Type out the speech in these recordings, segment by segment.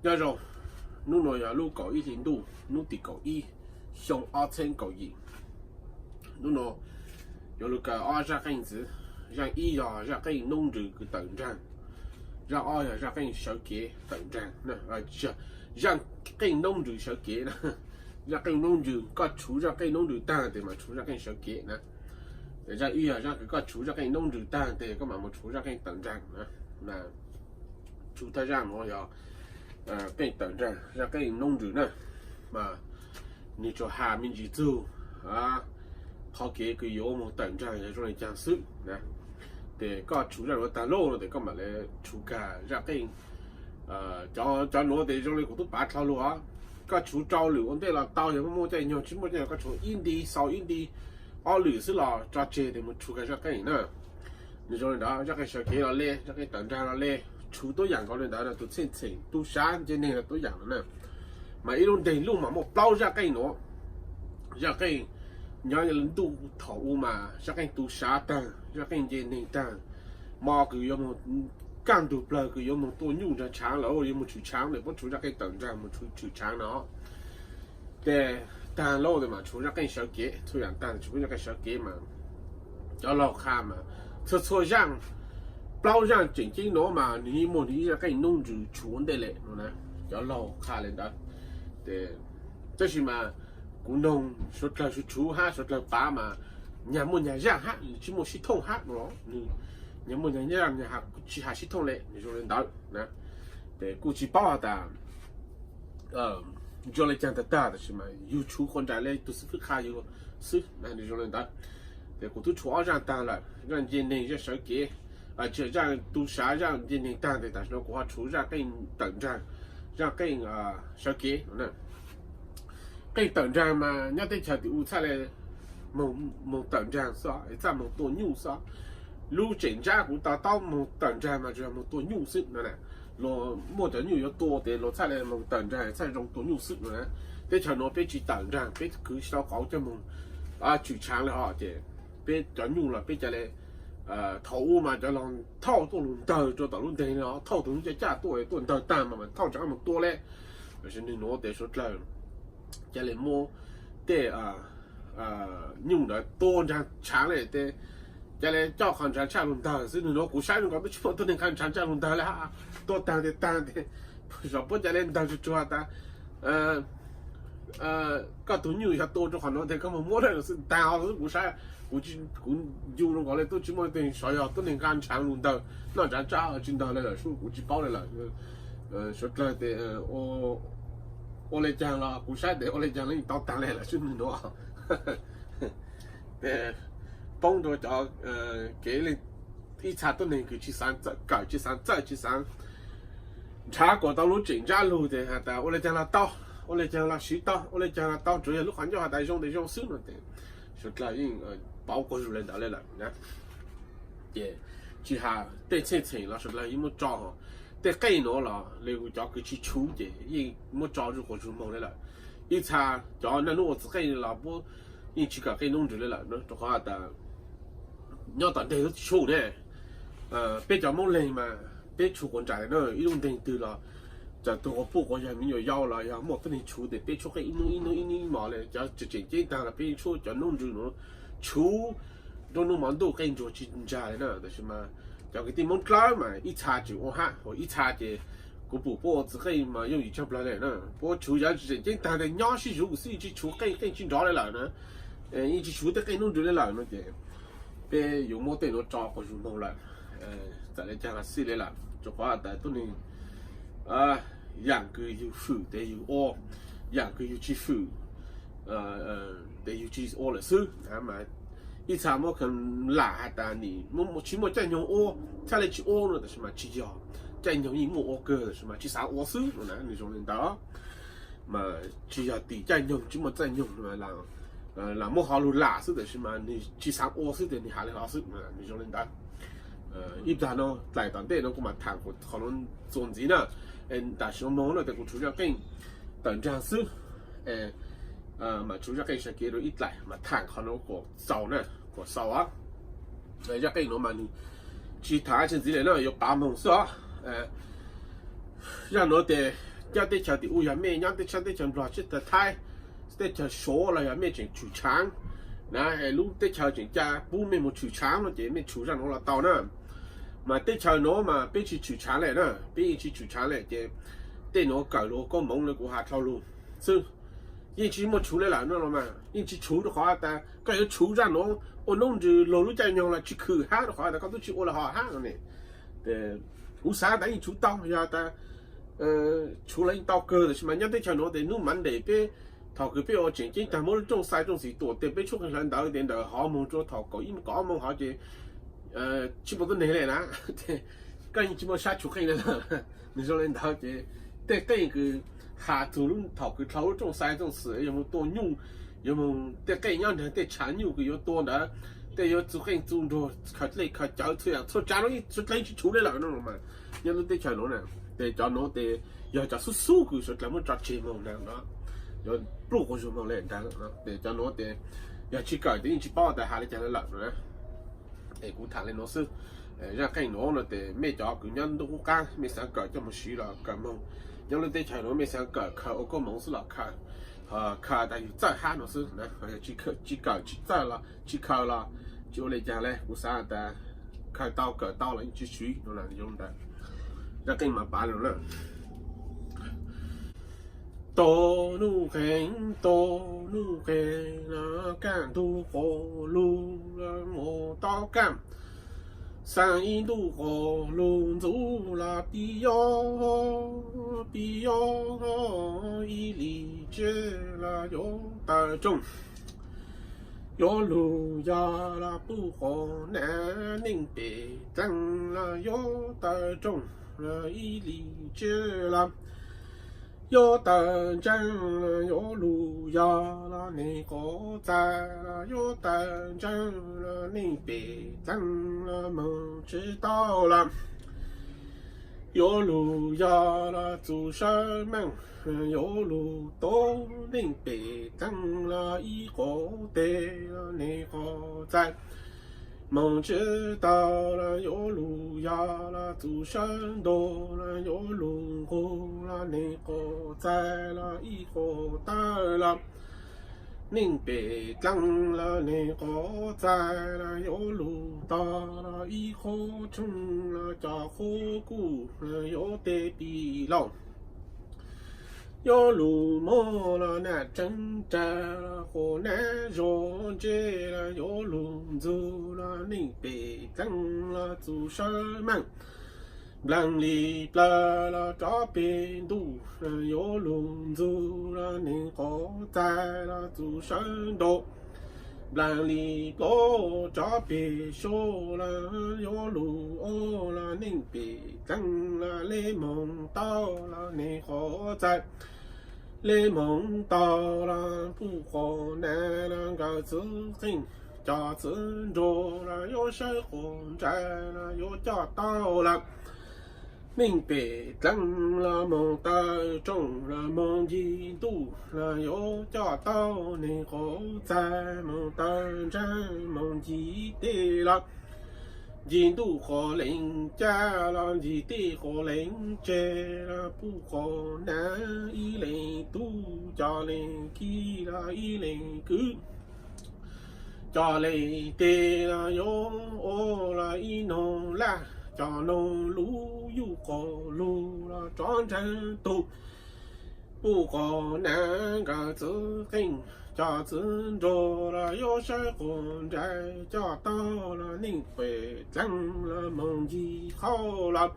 Nyob zoo, hnub no yog lub kaum ib hli ntuj, hnub tim kaum ib, xyoo ob txheeb kaum yim. Hnub no yuav lug kawm ob zaj qeej ntxiv. Zaj ib yog zaj qeej noob ntsws kws tawm nraag. Zaj ob yog zaj qeej sawv kev tawm nraag. Zaj qeej noob ntsws sawv kev. Zaj qeej noob ntsws, koj tshuv zaj qeej noob ntsws taag tes mas tshuv zaj qeej sawv kev na. Zaj ib yog zaj kws koj tshuv zaj qeej noob ntsws taag tes koj mam mus tshuv zaj qeej tawm nraag na. Tshuv thawj zaj nuav yog qeej tawm nraag, zaj qeej noob ntsws na, mas nwg tsuas has me ntsis txug qhov kev kws yuav moog tawm nraag yog zoo le caag xwb na. Tes koj tshuv zaj nuav taag lawm no tes koj mam le tshuv kag zaj qeej. Cov nuav tes zoo le kuv tub pav dlhau lug os, koj tshuv rau lwm ua ntej los tau, yog muaj muaj caij nyoog, tsis muaj caij nyoog koj tshuv ib nti xaus ib nti ob lwm xwb los tso tseg tes mus tshuv kag zaj qeej na. Nwg zoo le ntawd, zaj qeej sawv kev los le, zaj qeej tawm nraag los le, tshuv tuab yaam nkaus le ntawd na, tus txheej txheem tu sav nce neeg los tuab yaam no na. Mas ib lub nteeg luj mas muaj plaub zaj qeej nuav. Zaj qeej nyob ntuj thaum u mas zaj qeej tu sav taag, zaj qeej nce neeg taag. Mo kws yuav moog kaj ntug plawg kws yuav moog tua nyuj nraag tshaav los yuav moog tshwm tshaav tes puab tshuv zaj qeej tawm nraag mus tshwm tshaav no. Tes taag lawm tes mas tshuv zaj qeej sawv kev, txhua yaam taag tshuv zaj qeej sawv kev mas cov laug qha mas txhua txhua zaj, plaub zaj tseem ceeb nuav mas nwg yeej muaj nwg ib zaj qeej noob ntsws tshuv ua ntej le no na. Cov laug qha le ntawd. Tes tab sis mas kuv noog suav dlawg suav tshuv hab suav dlawg pav mas nyag muaj nyag zaj hab, tsis muaj sib thooj hab no, nyag muaj nyag zaj tsis has sib thooj le, nwg zoo le ntawd na. Tes kuj tsis paub has tas zoo le caag tag tag, tab sis mas yug tshuv quas nraim le tug xib fwb qha yug xwb, nwg zoo le ntawd. Tes kuv twb tshuv ob zaj taag lawm, zaj nce neeg zaj sawv kev, zaj tu sav zaj nce neeg taag tes tam sim no kuv ho tshuv zaj qeej tawm nraag, zaj qeej sawv kev. Qeej tawm nraag mas nyob teb chaws tim u txhaj le moog tawm nraag xwb, txhaj moog tua nyuj xwb. Lub tseem ntsab kuv to taub moog tawm nraag mas tsuas yog moog tua nyuj xwb no. Luag muaj cov nyuj yuav tua tes luag txhaj le moog tawm nraag, txhaj zoo tua nyuj xwb no na. Teb chaws nuav peb tsis tawm nraag, peb khwv tsis tau qauv coj moog tshwm tshaav le hov ces peb cov nyuj los peb ca le, thaum u mas cov laug thauj tuaj lug ntawg rua tom lub nteeg no, thauj tug nyuj caj caj tuaj, tuaj ntawg taag mas thauj tsav moog tua le. Tam sis nwg nuav tes suav dlawg ca le muab tej nyuj ntawd tua nraag tshaav le tes ca le coj qhov nrhav tshaj lug ntawg xwb. Nwg nuav kuv saib zoo nkaus twb tsis muaj tuab neeg nqa nrhav tshaj lug ntawg le hab, tua taag tes taag tes zov puab ca le ntawg tsuag tsuag tas koj tug nyuj yog tua rua qhov nuav tes koj moog muab le xwb taag xwb. Kuv saib, kuv ncu zoo nkaus le tub tsis muaj leej twg sov yog tuab neeg nqa nrhav lug ntawg, noj nrhav tshaj tsis ntawg le lawm, kuv tsis paub le lawm. Suav dlawg tes ua le caag los kuv saib tes ua le caag los yeej tau taag le lawm xwb nuav. Tes poob rua cov kev ib txha tuab neeg kws tsis xaav kawm, tsis xaav txawj, tsis xaav nrhav kuas tau lub tseem ntsab lug tes has tas ua le caag los tau, ua le caag los siv tau, ua le caag los tau, tsuas yog lub qhov ncauj has tas zoo tes zoo xwb no tes suav dlawg yeej pauv quas zug le ntawd le lawm na. Ces tsis has tej txheej txheem los suav dlawg yeej muab tso, tej qeej nuav los le cov kws tsis tshuv ces yeej muab tso zuj quas zug moog le lawm. Ib txha cov naj nub ua txiv qeej los puab yeej tsis kawm qeej noob ntsws le lawm rua qhov tas nyob tom nteg lub tsis tshuv ne. Peb cov Moob Leeg mas peb tshuv quas nraim na, ib lub nteeg twg los txawm tug quas puj quas yawg me nyuam yaus los yog muaj tuab neeg tshuv tes peb tshuab qeej ib hnub ib hnub ib hnub ib hmos le. Cov tseem ceeb taag los peb tshuab cov noob ntsws nuav, tshuv nruab hnub hmo ntuj qeej ntsuag tsis ntsag le na. Tab sis mas cov kwv tij Moob dlawb mas ib txha tseem ua hab, ib txha ces kuv pum puab ua txiv qeej mas yooj yim tshaj plawg le na. Puab tshuv cov tseem ceeb taag tes nyob sib zuv xwb, yeej tsis tshuv qeej, qeej tsis nrov le lawm na, yeej tsis tshuv tej qeej noob ntsws le lawm no ces peb yuav muab tej nuav tso quas zug moog lawm. Txawm le caag los xij le lawm, rua qhov tas tuab neeg yaam kws yug fwm tes yug ua, yaam kws yug tsis fwm tes yug tsis ua lawm xwb. Ib txha muab khaws lam has tas tsis muaj caij nyoog ua, txhaj le tsis ua no, tab sis mas tsis yog, caij nyoog yeej muaj ua kawg tab sis mas tsis xaav ua xwb no na, nwg zoo le ntawd. Mas tsis yog tim caij nyoog tsis muaj caij nyoog, lam muab ho lug lam xwb tab sis mas nwg tsis xaav ua xwb tes nwg has le hov xwb, nwg zoo le ntawd. Ib plag no dlaim tom ntej no kuv mam tham kuas qhov nuav txuas ntxiv na. Tam sim moog no tes kuv tshuv zaj qeej tawm nraag xwb, mam tshuv zaj qeej sawv kev rua ib dlaim mam tham qhov nuav kuas xaus na, kuas xaus os. Zaj qeej nuav mas nwg tsis tham dab tsi ntxiv le no, yuav pav moog xwb os. Zaj nuav tes Nyob teb chaws tim u yog mej nyob teb chaws, teb chaws Nplog, teb chaws Thaib, teb chaws Suav los yog mej tseem tshwm tshaav na, lub teb chaws tseem ca pub mej mus tshwm tshaav no ces mej tshuv zaj nuav los tau na. Mas teb chaws nuav mas peb tsis tshwm tshaav le na, peb yeej tsis tshwm tshaav le ces tej nuav kawm lug ua koob moov le kuv has dhau lug xwb. Yeej tsis muaj tshuv le lawm no los mas yeej tsis tshuv rau qhov tas koj yuav tshuv zaj nuav ua noob ntsws lug lub caij nyoog los tsis khwm hab rau qhov tas koj tub tsis ua le hov hab no ne. Kuv xav tas yeej tshuv tau, yog tas tshuv los yeej tau kawg, tab sis mas nyob teb chaws nuav tes hnub Monday peb, thaum kws peb ua tseem ceeb tag muab lub rooj xais rooj xim tuam tes peb tshuab qeej hlawv ntawd tes ntawm hov moog rua thaum kaum ib kaum ob moos hov ces tsis muaj tuab neeg le na. Koj yeej tsis muaj sab tshuv qeej le lawm. Nws zoo le ntawd ces tej qeej kws has txug lub thaum kws dlhau lub rooj xais rooj xim yuav moog tua nyuj, yuav moog tej qeej nyob nrag tej tshav nyuj kws yuav tua ntawd, tej yuav txug qeej txug nruag khaws dlej khaws cawv txhua yaam txhua tsav nuav ib tug dlej tsis tshuv le lawm no mas nyob lub teb chaws nuav na. Tes cov nuav tes yog cov xub xub kws suav dlawg muab tso tseg moog na, yuav pluj quas zug moog le ntawd. Tes cov nuav tes yog tsis kawm tes yeej tsis paub tas has le caag le lawm no. Es kuv tham le nuav xwb. Zaj qeej nuav no tes mej cov kws nyob ntuj qub qab mej xaav kawm coj moog siv los kawm moog. Nyob lub teb chaws nuav mej xaav kawm khaws ua koob moov xwb los khaws, khaws tas yug txawj hab no xwb na. Tsis kawm tsis txawj los tsis khaws los tsis ua le caag le, kuv xaav tas khaws tau kawm tau los yeej tsis siv no. Zaj qeej mas pav le nuav na. Tau nuj qees, tau nuj qees, kaj ntug quas lug mus tau kaj. Xaa ib ntuj quas lug ntxuv los pib yob, pib yob ib lim tseb los yuav tawm rooj. Yuav lug yog los puj quas nav, neej pem dlaab los yuav tawm rooj, ib lim tseb los yuav tawm ntseeg. Yuav lug yog los neeg quav txais los yuav tawm ntseeg, neej pem dlaab los moog tsi tau los. Yuav lug yog los txug sawv meej, yuav lug tuav neej pem dlaab los ib quav teg los neeg quav txais moog tsi tau los. Yuav lug yog los txug sawv ntuag los yuav lug nqug los neeg quav txais los ib quav tawg los. Neej pem dlaab los neeg quav txais los yuav lug tog los ib qhuab tshooj los cov qhuab kuj los yuav teg pim lauj. Yuav lug moog los nam tseeb rag los quas nab zog ntseb los yuav lug ntxug los neej pem dlaab los txug sawv meej. Nplaag li plawg los rov peg ntuj los yuav lug ntxug los neeg quav txais los txug sawv nraud. Nplaag li plaub rov peg suab los yuav lug ob los neej pem dlaab los le moog tau los neeg quav txais. Le moog tau los puj quas nav los nkawd txwv qeej, cov txwv nraug los yuav sawv quas nraug los yuav coj tau los. Neej pem dlaab los moog tawm rooj los moog ncig ntuj los yuav coj tau neeg quav txais moog tawm ntseeg moog ncig teg los. Ncig ntuj quas leej caj los ncig teg quas leej tseg los puj quas nav ib leeg tub cov leej kib los ib leeg kwv. Cov leej teg los yuav ua los ib noog laj, cov noog lub yuj quas lug los rov ntseeg tug. Puj quas nav nkawd txwv qeej, cov txwv nraug los yuav sawv quas nraug coj tau los neej pem dlaab los moog ncig qhov los.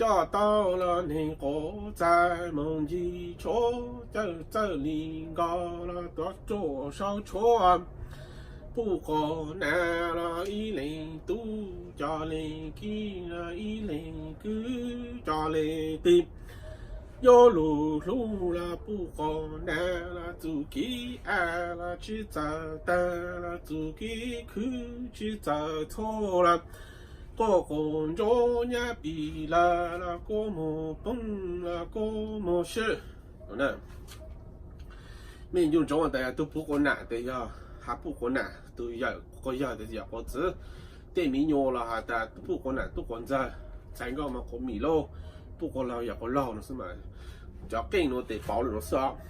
Coj tau los neeg quav txais moog ncig tshuab, cawm txawj li nkaus los tuav ruam sau tshuab. Puj quas nav los ib leeg tub cov leej kib los ib leeg kwv cov leej teg. Yuav lug hlub los puj quas nav los txuj kev av los tsi txawj tag los txuj kev khwv tsi txawj txhua los. Quaj quas ntsoov nyab pim lawm los kuj moog poob los kuj moog sib. Mej nco ntsoov tas yog tug puj quas nam tes yog has puj quas nam, tug yawm quas yawg tes yog quas txwv. Tej miv nyuas los has tas puj quas nam tub quas ntxawg, txhais nkauj mas quas mim lauj, puj quas laug yog quas laug no xwb mas. Cov qeej no tes pauv li no xwb os.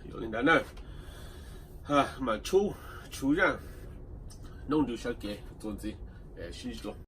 Yog li ntawd na, mam tshub, tshub zaj Noob Nrws sawv kev txuas ntxiv, sib ntsib dua.